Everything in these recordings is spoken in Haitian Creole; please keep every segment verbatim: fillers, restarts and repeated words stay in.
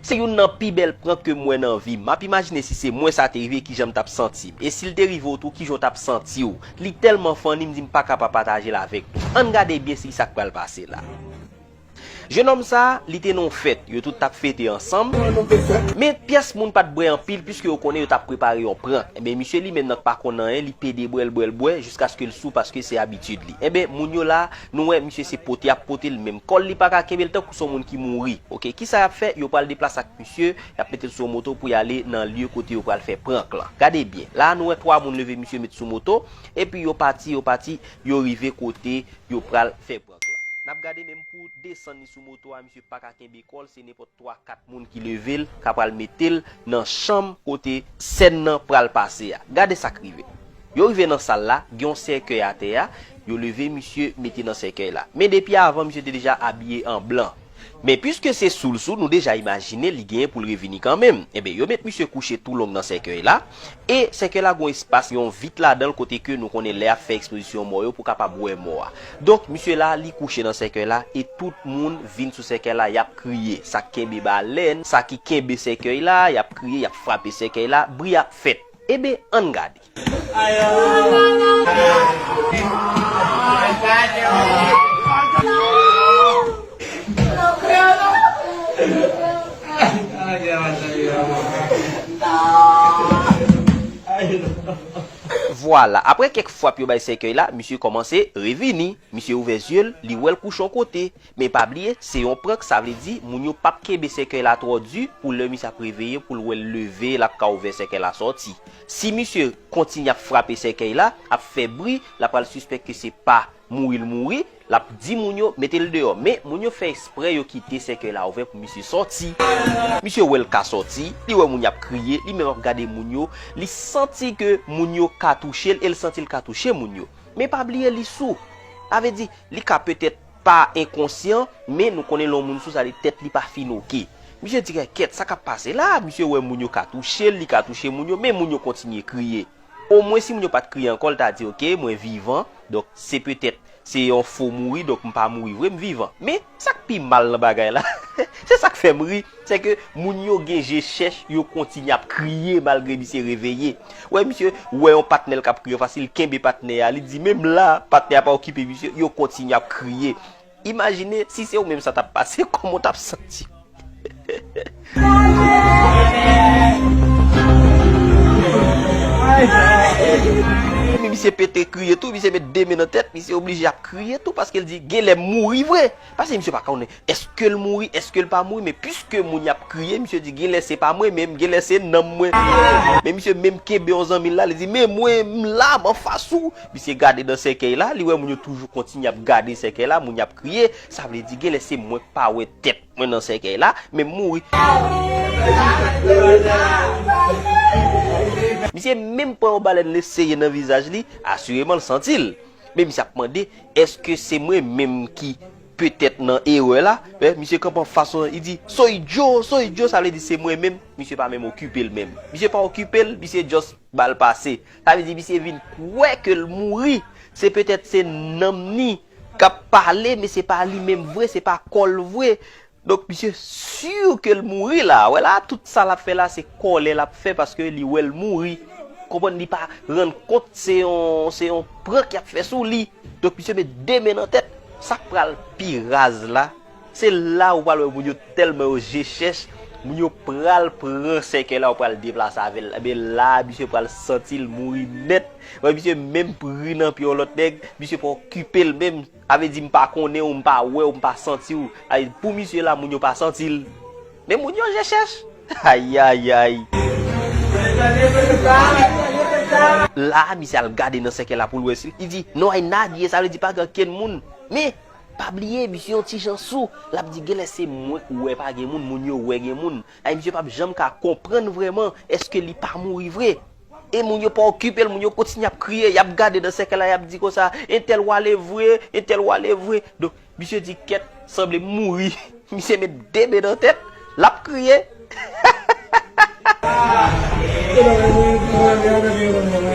Se youn nan pi bèl prank ke m wè nan vi m. M ap imajine si se mwen sa te rive, kijan m t ap santi m. E si l te rive w tou, kijan w t ap santi w? Li tèlman funny, m di m pa ka pa pataje l avèk nou. Ann gade byen si sa k pral pase la. Jennonm sa a, li te nan yon fèt, yo tout t ap fete ansanm. Men pyès moun pa t bwè anpil, piske yo konnen yo t ap prepare yon prank. Enben, misye li menm nan k pa konn anyen, li pede bwè l, bwè l, bwè, jiskaske l sou, paske se abitid li. Enben, moun yo la, nou wè misye se pote y ap pote l, menm kò l li pa ka kenbe l, tankou se yon moun ki mouri. Oke, kisa y ap fè? Yo pral deplase ak misye, y ap mete l sou yon moto pou y ale nan lye kote yo pral fè prank lan. Gade byen, la a nou wè twa moun leve misye met sou moto, epi yo pati, yo pati, yo rive kote yo pral fè prank lan. N ap gade menm pou desann li sou moto a, misye pa ka kenbe kò l, se nenpòt twa, kat moun ki leve l, ka pral mete l nan chanm kote sèn nan pral pase a. Gade sa k rive. Yo rive nan sal la, gen yon sèkèy atè a, yo leve misye mete nan sèkèy la. Men depi avan, misye te deja abiye an blan. Men piske se sou l sou, nou deja imajine li genyen pou l revini kanmenm. Enben, yo met misye kouche tou long nan sèkèy la. E sèkèy la gon espas, yon vit ladan l kote ke nou konnen lè y ap fè ekspozisyon mò yo pou kapab wè mò a. Donk, misye la, li kouche nan sèkèy la e tout moun vin sou sèkèy la, y ap kriye. Sa k kenbe balèn, sa ki kenbe sèkèy la, y ap kriye, y ap frape sèkèy la, bri ap fèt. Enben, ann gade. Vwala, apre kèk frap yo bay sèkèy la, misye kòmanse revini. Misye ouvè zye l, li wè l kouche yon kote. Men pa bliye, se yon prank, sa vle di moun yo p ap kenbe sèkèy la twò di pou lè misye ap reveye, pou l wè l leve, l ap ka ouvè sèkèy la sòti. Si misye kontinye ap frape sèkèy la, ap fè bri, l ap pral sispèk ke se pa mouri l mouri, l ap di moun yo mete l deyò. Men moun yo fè eksprè yo kite sèkèy la ouvè pou misye sòti. Misye wè l ka sòti, li wè moun y ap kriye, li menm ap gade moun yo, li santi ke moun yo ka touche l e l santi l ka touche moun yo. Men pa bliye li sou. Sa vle di, li ka petèt pa enkonsyan, men nou konnen lè yon moun sou sa, li tèt li pa fin oke. Misye di, kèt, sa k ap pase la? Misye wè moun yo ka touche l, li ka touche moun yo, men moun yo kontinye kriye. Omwen si moun yo pa t kriye ankò, l ta di, oke, mwen vivan, donk se petèt, se yon fo mouri, donk m pa mouri vre, m vivan. Men, sa k pi mal nan bagay la, se sa k fè m ri, se ke moun yo gen je chèch, yo kontinye ap kriye malgre misye reveye. Wè, misye wè yon patnè l k ap kriye anfas li, l kenbe patnè a, li di, menm la, patnè a pa okipe misye, yo kontinye ap kriye. Imajine, si se ou menm sa t ap pase, kòman w t ap santi w? Men misye pete kriye tou, misye met de men nan tèt, misye oblije ap kriye tou, paske l di, genlè m mouri vre. Paske misye pa konnen, èske l mouri, èske l pa mouri, men piske moun y ap kriye, misye di, genlè se pa mwen menm, genlè se nanm mwen. Men misye menm kenbe yon zanmi l la, li di, men mwen, m la, m anfas ou. Misye gade nan sèkèy la, li wè moun yo toujou kontinye ap gade sèkèy la, moun y ap kriye, sa vle di genlè se mwen k pa wè tèt mwen nan sèkèy la, men m mouri. Misye menm pran yon balèn l eseye nan vizaj li, asireman l santi l. Men misye ap mande, èske se mwen menm ki petèt nan erè la? Wè, misye kanpe anfas yon, li di, soy Joe, soy Joe, sa vle di se mwen menm, misye pa menm okipe l menm. Misye pa okipe l, misye just ba l pase. Sa vle di misye vin kwè ke l mouri. Se petèt se nanm ni k ap pale, men se pa li menm vre, se pa kò l vre. Donk, misye si ke l mouri la. Wè la, tout sa l ap fè la, se kòlè l ap fè paske li wè l mouri. Konprann, li pa rann kont se yon, se yon prank y ap fè sou li. Donk, misye met de men nan tèt. Sa k pral pi raz la, se la ou pral wè moun yo tèlman yo je chèch, moun yo pral pran sèkèy la, yo pral deplase avè l. Enben la, misye pral santi l mouri nèt. Wè, misye menm pri nan pye yon lòt nèg, misye pa okipe l menm. Sa vle di m pa konnen w, m pa wè w, m pa santi w. Ay, pou misye la, moun yo pa santi l. Men moun yo je chèch. Ayayay. La, misye al gade nan sèkèy la pou l wè si. Li di, no hay nadie, sa vle di pa gen okenn moun. Men, pa bliye, misye yon ti jan sou. L ap di, genlè se mwen k wè pa gen moun, moun yo wè gen moun. Ay, misye p ap janm ka konprann vrèman, èske li pa mouri vre? E moun yo pa okipe l, moun yo kontinye ap kriye, y ap gade nan sèkèy la, y ap di konsa, entèl w ale vre, entèl w ale vre. Donk, misye di, kèt, sanble m mouri. Misye met de men nan tèt, l ap kriye.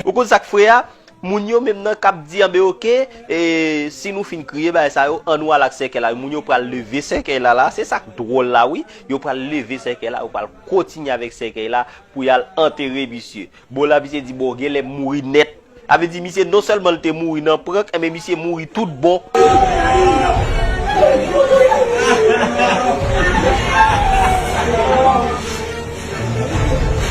Ou konn sa k fre a? Moun yo menm nan k ap di, anben, oke, e, si nou fin kriye bagay sa yo, an nou al ak sèkèy la. Moun yo pral leve sèkèy la, la, se sa k dwòl la, wi. Yo pral leve sèkèy la, yo pral kontinye avèk sèkèy la pou y al antere misye. Bon, la, misye di, bon, genlè m mouri nèt. Sa vle di, misye non sèlman l te mouri nan prank, enben misye mouri tout bon.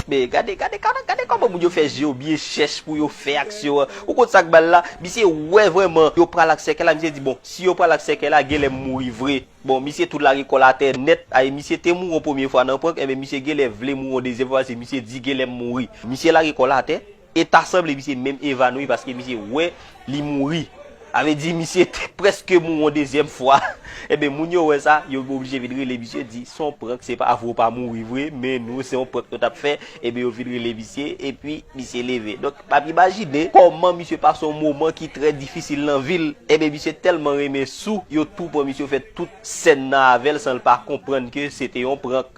Men gade, gade, gade, gade kòman moun yo fè je yo byen chèch pou yo fè aksyon an. Ou konn sa k ba l la? Misye wè vrèman yo pral ak sèkèy la, misye di, bon, si yo pral ak sèkèy la, genlè m mouri vre. Bon, misye tou lage kò l atè nèt. Ay, misye te mouri yon premye fwa nan prank, enben misye genlè vle mouri yon dezyèm fwa, paske misye di genlè m mouri. Misye lage kò l atè, e ta sanble misye menm evanoui, paske misye wè li mouri. Sa vle di, misye te prèske mouri yon dezyèm fwa. Enben, moun yo wè sa, yo oblije vin rele misye, di, se yon prank, se pa vre, w pa mouri vre, men nou, se yon prank nou t ap fè. Enben, yo vin rele misye, epi misye leve. Donk, m ap imajine kòman misye pase yon moman ki trè difisil nan vi l. Enben, misye tèlman renmen Sou, yo tou pran misye, yo fè tout sèn nan avè l san l pa konprann ke se te yon prank.